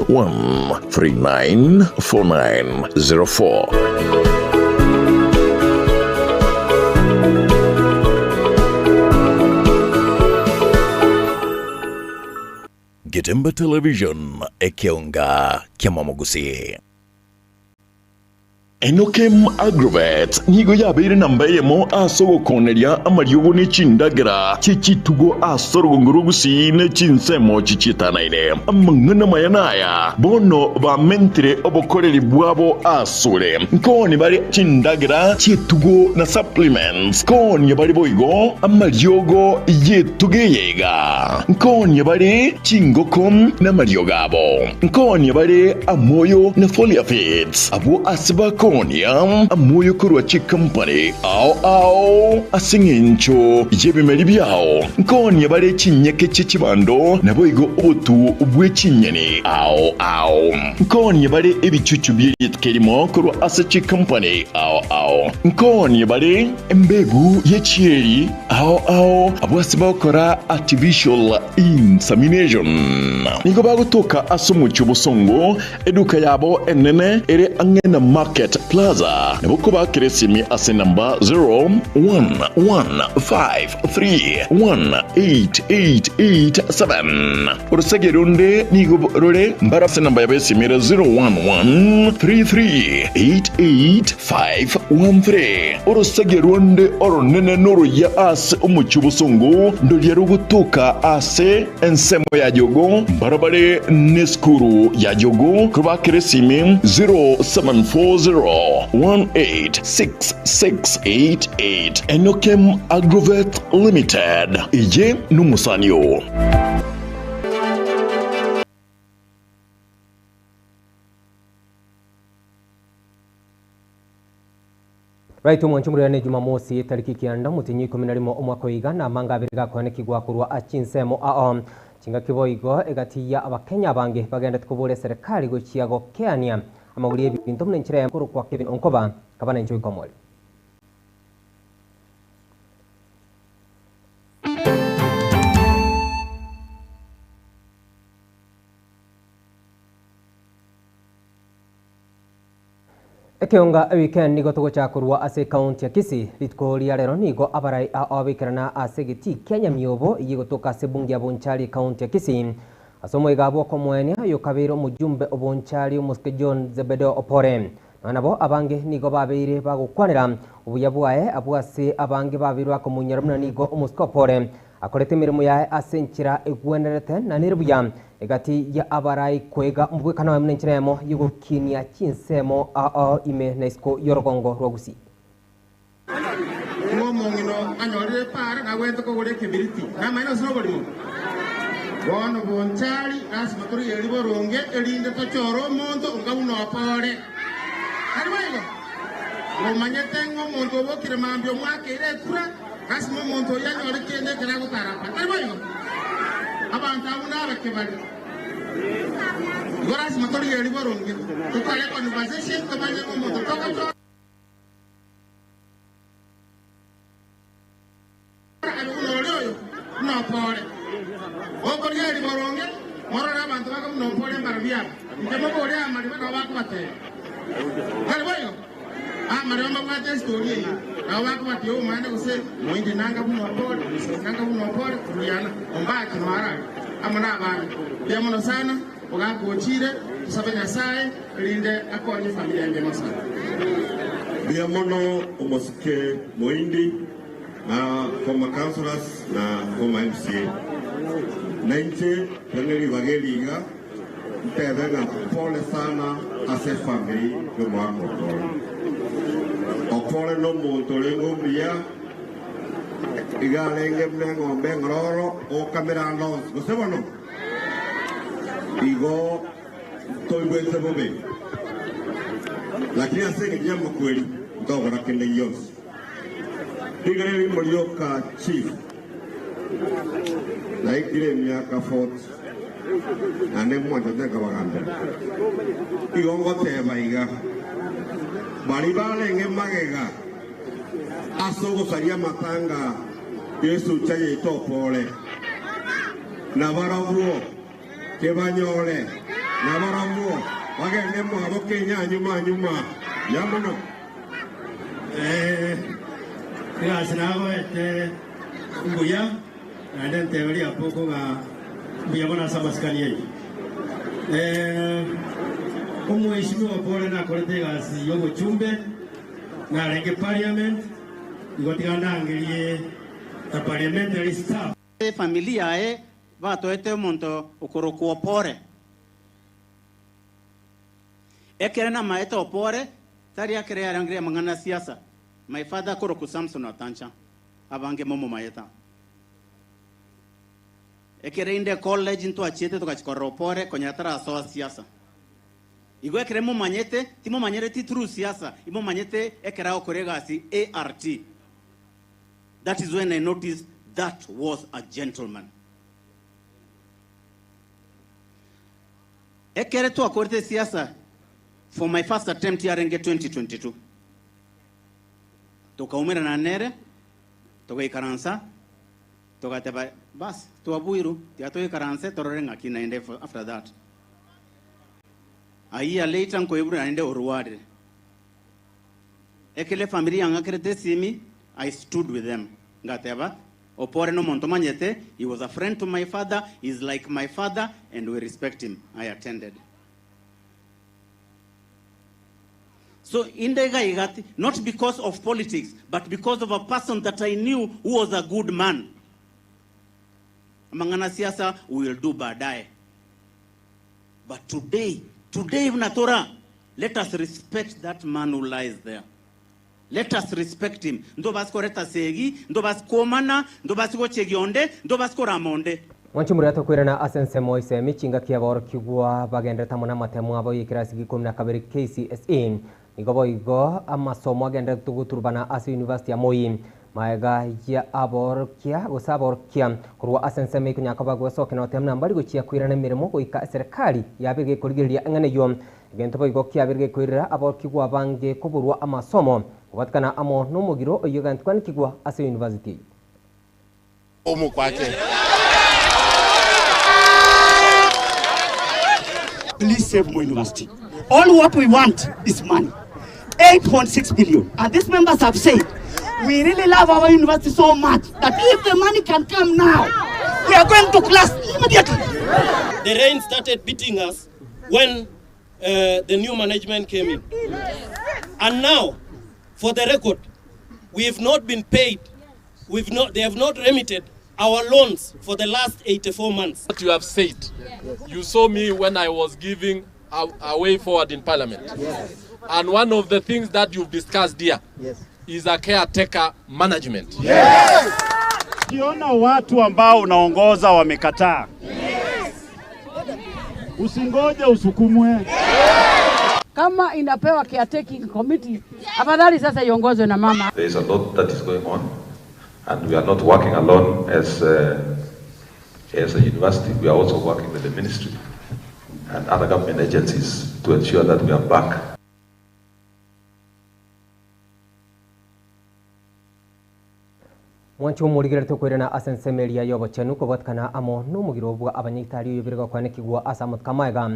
011 3949 04. Getembe Television, ekeonga ki'amamogusii. Enokem Agrovet nigo yabeire namba eyemo ase ogokoneria amariogo ne chindagera chie chitugo ase orogongo rwa Gusii ne chinsemo chichietanaine. Amang'ana amaya naya, bono bamentire obokoreri bwabo asore. Nkooni bare chindagera chi'etugo na supplements, nkoonia bare boigo amariogo y'etugo eye iga, nkoonia bare chingoko namariogo abo, nkoonia bare amoyo na foliar feeds. Abwo ase bakoonia amoyo korwa chikampani ao ao ase engencho y'ebimeri biao, nkoonia bare chinyeke chie chibando, naboigo obotu bwe chinyeni ao ao. Nkoonie bare ebichuchu bie rituko erimo korwa ase chikampani ao ao. Nkoonie bare embegu ye chieri ao ao abwo ase bagokora artificial insemination. Nigo bagotoka ase omochie obosongo Eduka yabo enene ere ang'e na Market Plaza. Nabo kobakera esimi ase enamba 0115318887. Orosege runde nigo rore mbaro ase enamba yabo esimi ere 0113388513. Orosege rwonde oronene noruya ase omochie obosongo ndoria rogotoka ase Ensemo ya Jogo mbarabare nesukuru ya Jogo kobakera esimi 0740186688 Enokem Agrovet Limited eye nomosani oo. Right omwancho omorwere ne Jumamosi tariki kianda omotienyi oikomi na rimo omwaka oiga na amanga abere gakoanekigwa korwa ase chinsemo ao chingaki boigo egati ya abakenya abange bagendete kobora eserekari gochia gokeania amagori y'ebinto buna enchera ya korokwa Kevin Onkoba kaba nenche goika omorero. Ekeonga ewikendi nigo togochaka korwa ase ekaunti ya Kisii. Rituko ria rero nigo abarai ao baikerana ase egetii kia Nyamiobo eyio egotoka ase ebunge ya Bonchari ekaunti ya Kisii. Ase omoiga bw'okomoenia oyokabeire omojumbe o Bonchari omosike John Zebedeo Opore. Nonya nabo abange nigo babeire bagokwanera obuya bwaye abwo ase abange babeire bakomoinyora buna nigo omosike Opore Akorete emeremo yaye ase enchera egwenerete na nere buya egati ya abarai kwega omobwekano oye buna enchera eyemo y'ogokinia chinsemo ao ime na isiko y'orogongo rwa Gusii. Ng'a omong'ina oo anyorire epaara nagwenerete kogora ekebiriti, namaene gose noborimo? Bono bonchari, lasima torigererie boronge, erinde tochore omonto onga buna opore. Tari boigo? Momanyete ng'a omonto obokire mambia omwakeire ekura, Lasima omonto oyio anyore kende ekero agotara apa, tari boigo? Abanto abwo nabake bare. Igo lasima torigererie boronge, totware econversation, tomanye ng'a omonto togochora abe buna oria oyo, buna opore. Gokorigereria boronge, morore abanto bake buna opore mbarabwo aba. Inche moborie amariba nabo bakobatebia. Tari boigo? Amareo mbabwate esitori eyio, nabo bakobatia obomani gose moindi nanga buna opore, gose nanga buna opore, Juliana, Ombaki, Noarari, amo nabande. Mbuya mono sana, omogaka ochire, tosabe Nyasae erinde akonye efamiri ende mono sana. Mbuya mono omosike Moindi na former councillors na former MCA. Nainche tore ribaga eri iga. Ntebe ng'a pole sana ase efamiri y'omogaka Opore. Opore nomonto orenge omuya, iga arenge buna eng'ombe eng'ororo ogokamera ande onsi, gose bono? Igo ntoigwete bobe, lakini ase engencho y'amakweri ntogokora kende gionsi. Rigena erimo rioka chief, naikire emiaka 40 naende mwanchete nkabagambera. Igo ngoteba iga, baria barenge magega ase ogosaria amatanga y'esucha yaito opore, nabarobwo kebanyore, nabarobwo. Bagende mwabo Kenya nyuma nyuma. Mbuya mono. Eh, egasi nagoete mbuya, naende ntebe riapoko ng'a mbuya mono ase amasikani aino. Eh, omweshimiwa Opore nakorete egasi y'obochumbe, narenge parliament, igo tiga ndangerie the parliamentary staff. Efamiri yaye batoete omonto okorokwa Opore. Ekere namaete Opore, tari akere yarangire amang'ana a siasa. My father akorokwa Samson Otancha, abange momomaeta. Ekere inde college ntwachiete togachia korora Opore konya tarasoa siasa. Igo ekere momanyete, timomanyereti through siasa, imomanyete ekere agokora egasi ART. That is when I noticed that was a gentleman. Ekere twakorete siasa for my first attempt yarenge 2022. Tokaumerana nere, togaikaransa, togateba bas twabuirwe, tiga toikaranse torore ng'aki naende after that. A year later nkoiborwa naende orwarire. Ekero efamiri yang'akerete esimi, I stood with them, ngateba, Opore nomonto manyete, he was a friend to my father, he is like my father and we respect him. I attended. So inde iga iga, not because of politics, but because of a person that I knew who was a good man. Amang'ana siasa we will do baadaye. But today, today buna tora, let us respect that man who lies there. Let us respect him. Ntobasi koreta segi, ntobasi komana, ntobasi gochegia onde, ntobasi korama onde. Mwanchi murete kwirana ase ensemo isemi chingaki aborokigwa bagenderete amo na amatemo abo y'ekirasi gikumi na kabere KCSE nigo boigo amasomo agenderete goturubana ase university ya Moi maega ya aborokia gose aborokia korwa ase ensemo ekonyaka bagwesokia notemu nambari gochia kwirana emiremo goika eserikali yabire gekorigereria eng'ana eywo egento boigo kiabire gekoirera aborokigwa abange koborwa amasomo kobatikana amo nomogiro oyo gantwanikigwa ase university. Omokwake. Please save Moi University. All what we want is money. 8.6 billion. And these members have said, we really love our university so much that if the money can come now, we are going to class immediately. The rain started beating us when the new management came in. And now, for the record, we have not been paid. They have not remitted our loans for the last 84 months. What you have said, you saw me when I was giving a way forward in Parliament. Yes. And one of the things that you've discussed here Yes. is a caretaker management. Yes. Ukiona watu ambao unaongoza wamekataa, usingoje usukumwe. Kama inapewa caretaking committee, afadhali sasa iongozwe na mama. There is a lot that is going on, and we are not working alone as a university. We are also working with the ministry and other government agencies to ensure that we are back. Mwanchi omorigerete okoirana ase ensemo eria ya obochenu kobwatikana amo nomogiro bwa abanyagitari oyo bire gokwanekigwa ase amatuko amaega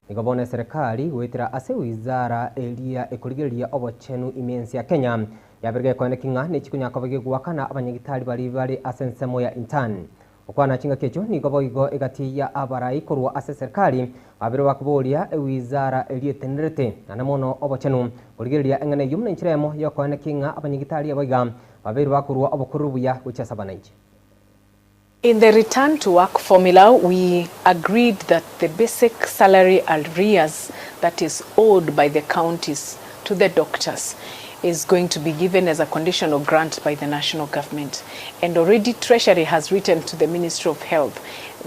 nigo bono eserikali goetera ase wizara eria ekorigereria obochenu ime ense ya Kenya yabire gekwaneki ng'a nechikonyaka bagegwakana abanyagitari bari bare ase ensemo ya intern okwana chingaki echo nigo boigo egati ya abarai korwa ase serikali babire bakoboria ewizara eria etenerete naende mono obochenu korigereria eng'ana eywo buna enchera emo ya okwaneki ng'a abanyagitari abaiga babere bakorwa obokoreri buya gochia ase abananchi. In the return to work formula, we agreed that the basic salary arrears that is owed by the counties to the doctors is going to be given as a conditional grant by the national government. And already Treasury has written to the Ministry of Health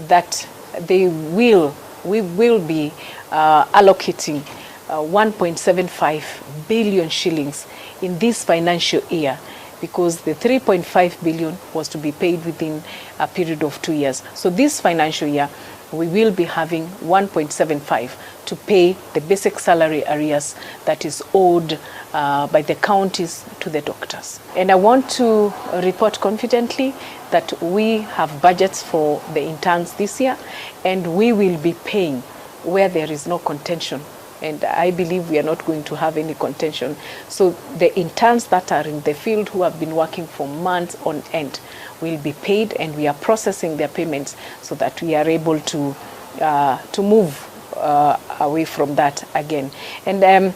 that we will be allocating 1.75 billion shillings in this financial year, because the 3.5 billion was to be paid within a period of 2 years. So this financial year, we will be having 1.75 to pay the basic salary arrears that is owed by the counties to the doctors. And I want to report confidently that we have budgets for the interns this year, and we will be paying where there is no contention And I believe we are not going to have any contention. So the interns that are in the field who have been working for months on end will be paid, and we are processing their payments so that we are able to, uh, to move uh, away from that again. And um,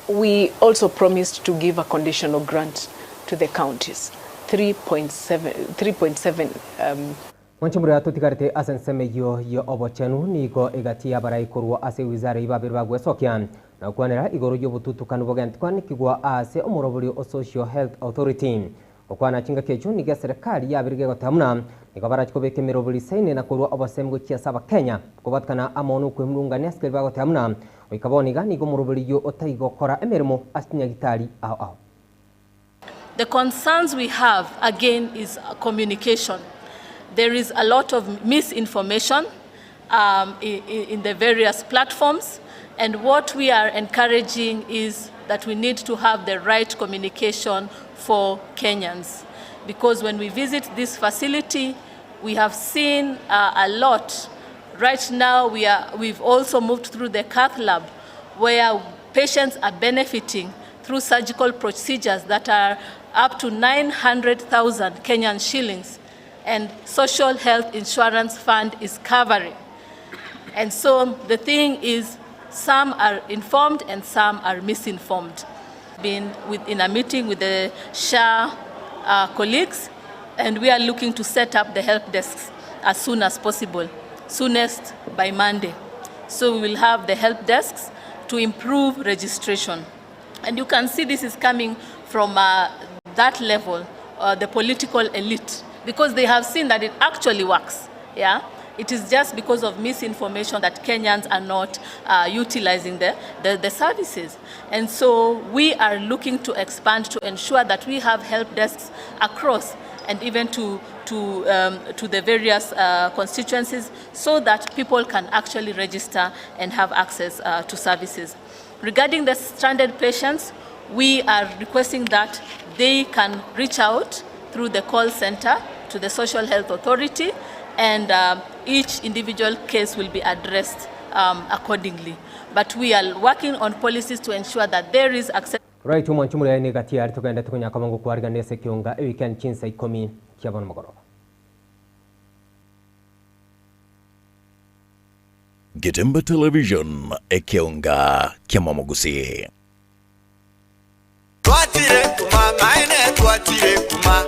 we also promised to give a conditional grant to the counties, 3.7 um, Mwanche moria totigarete ase ensemo eyio ya obochenu nigo egati y'abarai korwa ase ewizara eyio babere bagwesokia na gokwanera igoro y'obotutukanu bogenti kwanikigwa ase omoroberio o Social Health Authority. Gokwana chingaki echio nigo eserekari yabere gegoteba buna nigo barachi kobeka emeroberi isaine na korwa obosemi gochia ase abakenya kobatkana amo nokwemurungania ase keria bagoteba buna goika bono iga nigo omoroberio oyio otaigokora emeremo ase chinyagitari ao ao. The concerns we have, again, is communication. There is a lot of misinformation um, in, in the various platforms, and what we are encouraging is that we need to have the right communication for Kenyans. Because when we visit this facility, we have seen uh, a lot. Right now, we are, we've also moved through the cath lab where patients are benefiting through surgical procedures that are up to 900,000 Kenyan shillings and Social Health Insurance Fund is covering. And so the thing is, some are informed and some are misinformed. Been with, in a meeting with the SHA uh, colleagues, and we are looking to set up the help desks as soon as possible, soonest by Monday. So we will have the help desks to improve registration. And you can see this is coming from uh, that level, uh, the political elite, because they have seen that it actually works. Yeah? It is just because of misinformation that Kenyans are not uh, utilizing the, the, the services. And so we are looking to expand to ensure that we have help desks across and even to, to, um, to the various uh, constituencies so that people can actually register and have access uh, to services. Regarding the stranded patients, we are requesting that they can reach out through the call center to the Social Health Authority and uh, each individual case will be addressed um, accordingly. But we are working on policies to ensure that there is access. Right omwancho moria ne gati yari togende tokonyaka bongo kwarigania ase ekionga eweekend chinsa ikomi chia bono mogoroba. Getemba Television, ekeonga kia Momogusi. Twatire kuma maene twatire kuma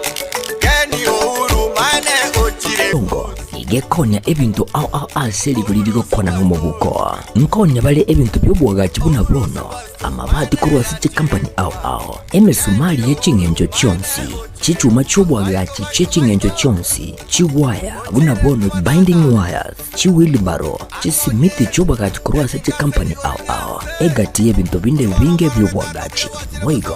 Keni Uhuru maene ochire Bongo igekonya ebinto ao ao ase rigori rigokwana n'omobuko nkonya bare ebinto by'obwagachi buna bono amabati korwa ase chikampani ao ao emesumari ye ching'encho chionsi chichuma chi'obwagachi chie ching'encho chionsi chiwaya buna bono binding wires chiwilibaro chisimiti chi'obwagachi korwa ase chikampani ao ao egati y'ebinto binde binge by'obwagachi moigo.